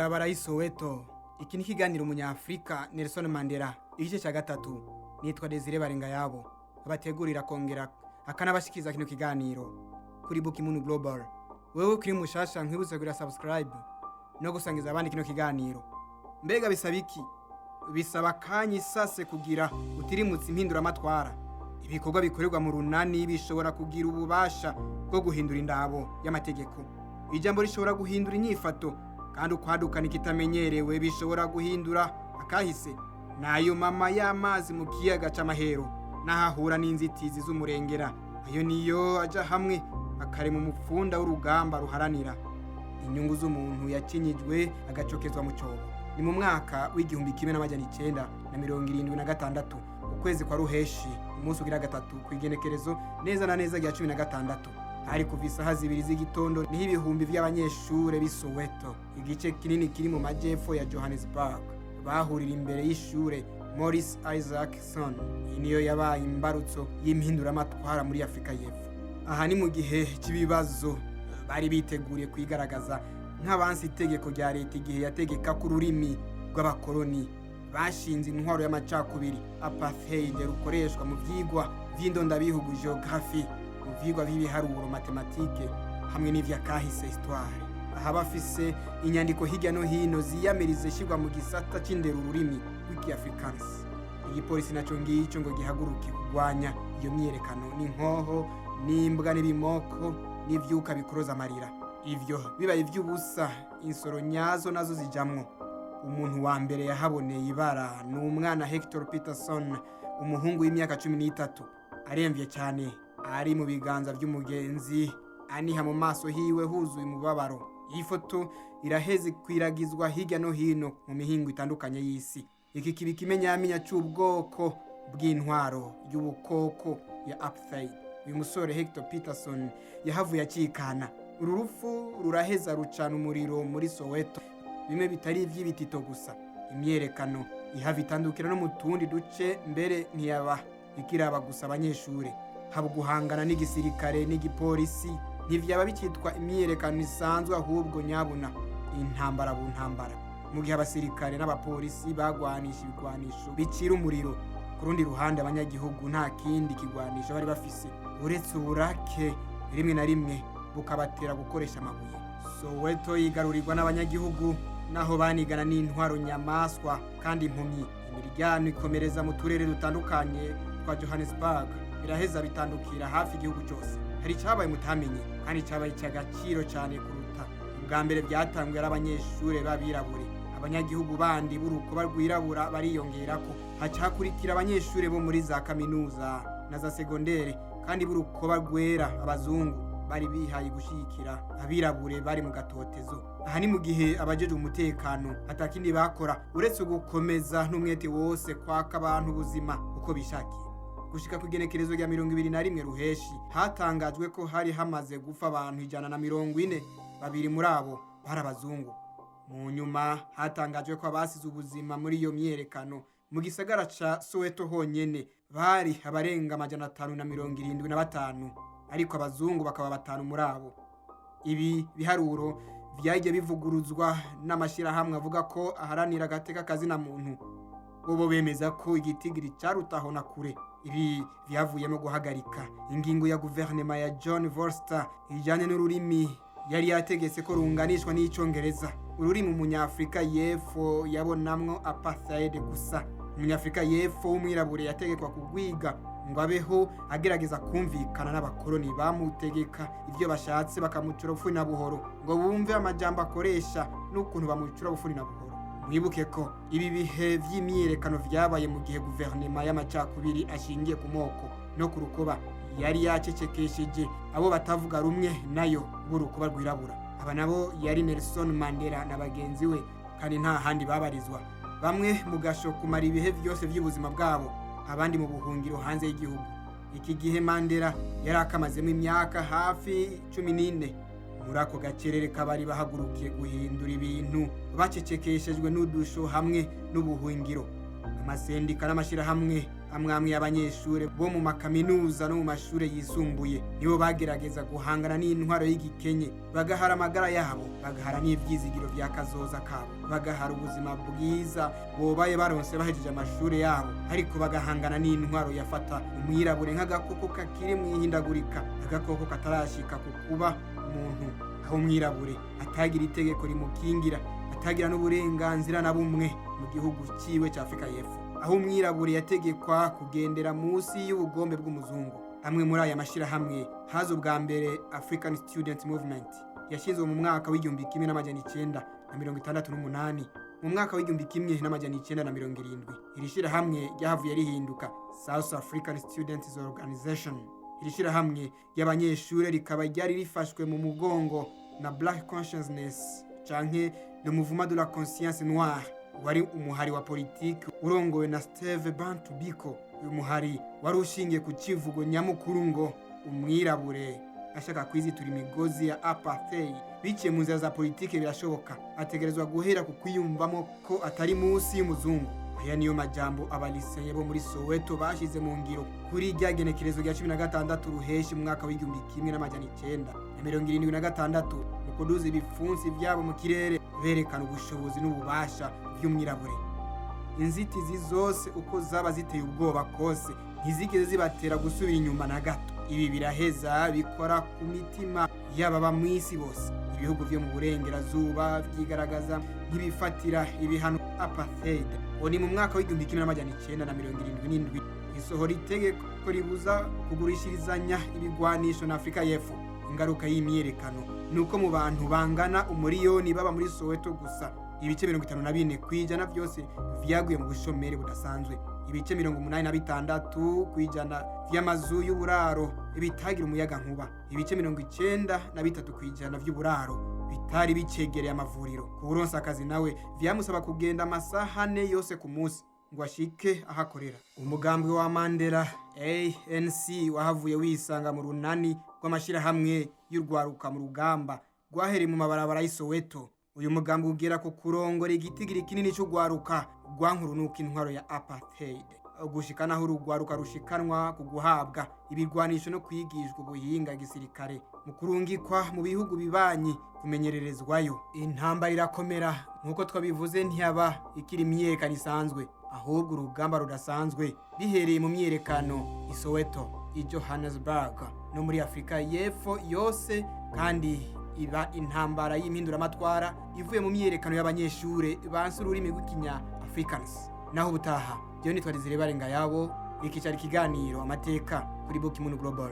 Amabarabara y'i Soweto. Iki ni ikiganiro Umunyafurika Nelson Mandela, igice cya gatatu. Nitwa Desire Barengayabo, abategurira kongera akanabashikiza kino kiganiro kuri Bukimunu Global. Wewe ukiri mushasha, nkwibutse kugira subscribe no gusangiza abandi kino kiganiro. Mbega bisaba iki? Bisaba akanya isase kugira utirimutse impinduramatwara. Ibikorwa bikorerwa mu runani bishobora kugira ububasha bwo guhindura indabo y'amategeko. Ijambo rishobora guhindura inyifato, kandi ukwadukana ikitamenyerewe bishobora guhindura akahise. Nayo mama y'amazi mu kiyaga c'amahero n'ahahura n'inzitizi z'umurengera, ayo niyo aja hamwe akarema umupfunda w'urugamba ruharanira inyungu z'umuntu yakinyijwe agacokezwa mu cyobo. Ni mu mwaka w'1976, ukwezi kwa Ruheshi, umunsi ugira gatatu, ku igenekerezo neza na neza rya 16, hari kuva isaha 2 z'igitondo, niho ibihumbi by'abanyeshure b'i Soweto, igice kinini kiri mu majyepfo ya Johannesburg, bahurira imbere y'ishure Morris Isaacson. Iyi niyo yabaye imbarutso y'impinduramatwara muri Afurika y'Epfo. Aha ni mu gihe cy'ibibazo, bari biteguriye kwigaragaza nk'abansi itegeko rya leta igihe yategeka ko ururimi rw'abakoloni bashinze intwaro y'amacakubiri, apartheid, rukoreshwa mu vyigwa vy'indondabihugu, geography, mu vyigwa vy'ibiharuro, matematike, hamwe n'ivyakahise, histoire. Aha bafise inyandiko hirya no hino ziyamiriza ishyirwa mu gisata c'indero ururimi rw'Ikiafrikaans. Igipolisi naco ngico ngo gihaguruke kurwanya iyo myiyerekano n'inkoho n'imbwa n'ibimoko n'ivyuka bikoroza amarira. Ivyo bibaye ivy'ubusa, insoro nyazo nazo zijamwo. Umuntu wa mbere yahaboneye ibara ni umwana Hector Peterson, umuhungu w'imyaka 13, aremvye cyane, ari mu biganza by'umugenzi, aniha mu maso hiwe huzuye umubabaro. Iyi foto iraheze ikwiragizwa hirya no hino mu mihingo itandukanye y'isi. Iki kiba ikimenyamenya c'ubwoko bw'intwaro y'ubukoko ya apartheid. Uyu musore Hector Peterson yahavuye acikana. Uru rupfu ruraheza rucana umuriro muri Soweto, bimwe bitari iby'ibitito gusa. Imyerekano ihava itandukira no mu tundi duce, mbere ntiyaba ikiraba gusa abanyeshuri, haba guhangana n'igisirikare n'igipolisi. Ntivyaba bikitwa imyiyerekano isanzwe, ahubwo nyabuna intambara bu ntambara. Mu gihe abasirikare n'abapolisi bagwanisha ibigwanisho bicira umuriro, ku rundi ruhande abanyagihugu nta kindi kigwanisho bari bafise uretse uburake, rimwe na rimwe bukabatera gukoresha amabuye. Soweto yigarurirwa n'abanyagihugu, naho banigana n'intwaro nyamaswa kandi impumyi. Imiryano ikomereza mu turere dutandukanye twa Johannesburg, biraheza bitandukira hafi igihugu cyose. Hari icyabaye mutamenye kandi cyabaye icy'agaciro cyane kuruta. Ubwa mbere byatanzwe ari abanyeshuri b'abirabure, abanyagihugu bandi b'urukoba rwirabura bariyongerako, hacakurikira abanyeshuri bo muri za kaminuza na za segondere kandi b'urukoba rwera, abazungu bari bihaye gushyigikira abirabure bari mu gatotezo. Aha ni mu gihe abajejwe umutekano atakindi bakora uretse gukomeza n'umwete wose kwaka abantu ubuzima uko bishakiye. Gushika ku igenekerezo rya 21 Ruheshi, hatangajwe ko hari hamaze gupfa abantu 140, babiri muri abo bari abazungu. Mu nyuma hatangajwe ko abasize ubuzima muri iyo myiyerekano mu gisagara ca Soweto honyene bari abarenga 575, ariko abazungu bakaba batanu muri abo. Ibi biharuro vyagiye bivuguruzwa n'amashyirahamwe avuga ko aharanira agateka kazina muntu, bobo bemeza ko igitigiri carutaho na kure. Ibi vyavuyemo guhagarika ingingo ya guverinoma ya John Vorster ijanye n'ururimi yari yategetse ko runganishwa n'Icongereza, ururimi Umunyafurika y'Epfo yabonamwo apartheid gusa. Umunyafurika y'Epfo w'umwirabure yategekwa kugwiga ngo abeho agerageza kumvikana n'abakoloni bamutegeka ibyo bashatse, bakamucura bufuni na buhoro ngo bumve amajambo akoresha n'ukuntu bamucura bufuni na buhoro. Mwibuke ko ibi bihe vy'imyiyerekano vyabaye mu gihe guverinoma y'amacakubiri ashingiye ku moko no ku rukoba yari yacecekesheje abo batavuga rumwe nayo b'urukoba rwirabura. Aba nabo yari Nelson Mandela na bagenzi we, kandi nta handi babarizwa, bamwe mu gasho kumara ibihe vyose vy'ubuzima bwabo, abandi mu buhungiro hanze y'igihugu. Iki gihe Mandela yari akamazemo imyaka hafi 14 muri ako gacerere k'abari bahagurukiye guhindura ibintu bacecekeshejwe n'udusho hamwe n'ubuhungiro. Amasendika n'amashyirahamwe Amwamwe y'abanyeshure bo mu makaminuza no mu mashure yisumbuye nibo bagerageza guhangana n'intwaro y'igikenye, bagahara amagara yabo, bagahara n'ivyizigiro vya kazoza kabo, bagahara ubuzima bwiza bobaye baronse bahejeje amashure yabo, ariko bagahangana n'intwaro yafata umwirabure nk'agakoko kakiri mw'ihindagurika, agakoko katarashika ku kuba umuntu, aho umwirabure atagira itegeko rimukingira, atagira n'uburenganzira na bumwe mu gihugu ciwe ca Afrika y'Epfo, aho umwirabure yategekwa kugendera munsi y'ubugombe bw'umuzungu. Amwe muri aya mashirahamwe haza ubwa mbere African Student Movement, yashinzwe mu mwaka w'1968. Mu mwaka w'1970 iri shirahamwe ryahavuye rihinduka South African Students Organization. Iri shirahamwe ry'abanyeshure rikaba ryari rifashwe mu mugongo na Black Consciousness canke le Mouvement de la Conscience Noire, wari umuhari wa politiki urongowe na Steve Bantu Biko. Uyu muhari wari ushingiye ku civugo nyamukuru ngo umwirabure ashaka kwizitura imigozi ya apartheid biciye mu nzira za politiki birashoboka, ategerezwa guhera ku kwiyumvamo ko atari munsi y'umuzungu. Aya niyo majambo abaliseye bo muri Soweto bashize mu ngiro kuri rya genekerezo rya 16 Ruheshi mu mwaka w'1976, mu kuduza ibipfunsi vyabo mu kirere berekana ubushobozi n'ububasha vy'umwirabure. Inzitizi zose uko zaba ziteye ubwoba kose ntizigeze zibatera gusubira inyuma na gato. Ibi biraheza bikora ku mitima y'ababa mw'isi bose. Ibihugu vyo mu burengerazuba vyigaragaza nk'ibifatira ibihano apartheid. Uwo ni mu mwaka w'1977 isohora itegeko ribuza kugurishirizanya ibigwanisho na Afurika y'Epfo. Ingaruka y'imyiyerekano ni uko mu bantu bangana umuriyoni baba muri Soweto gusa, ibice 54% vyose vyaguye mu bushomeri budasanzwe. Ibice 86% vy'amazu y'uburaro bitagira umuyaga nkuba, ibice 93% vy'uburaro bitari bicegereye amavuriro. Kuwuronsa akazi nawe vyamusaba kugenda amasaha 4 yose ku munsi ngo ashike aho akorera. Umugambwe wa Mandela, ANC, wahavuye wisanga mu runani rw'amashirahamwe y'urwaruka mu rugamba rwahereye mu mabarabara y'i Soweto. Uyu mugambi ugera ku kurongora igitigiri kinini c'urwaruka rwankurunuka intwaro ya apartheid, gushika naho urugwaruka rushikanwa ku guhabwa ibigwanisho no kwigishwa ubuhinga gisirikare mu kurungikwa mu bihugu bibanyi kumenyererezwayo. Intambara irakomera. Nk'uko twabivuze, ntiyaba ikiri imyiyerekano isanzwe, ahubwo urugamba rudasanzwe, bihereye mu myiyerekano i Soweto, i Johannesburg no muri Afurika y'Epfo yose, kandi iba intambara y'impinduramatwara ivuye mu myiyerekano y'abanyeshure banse ururimi rw'ikinya Afrikaans. Naho ubutaha, jewe nitwa Desire Barengayabo. Iki cari ikiganiro amateka kuri Bookmoon Global.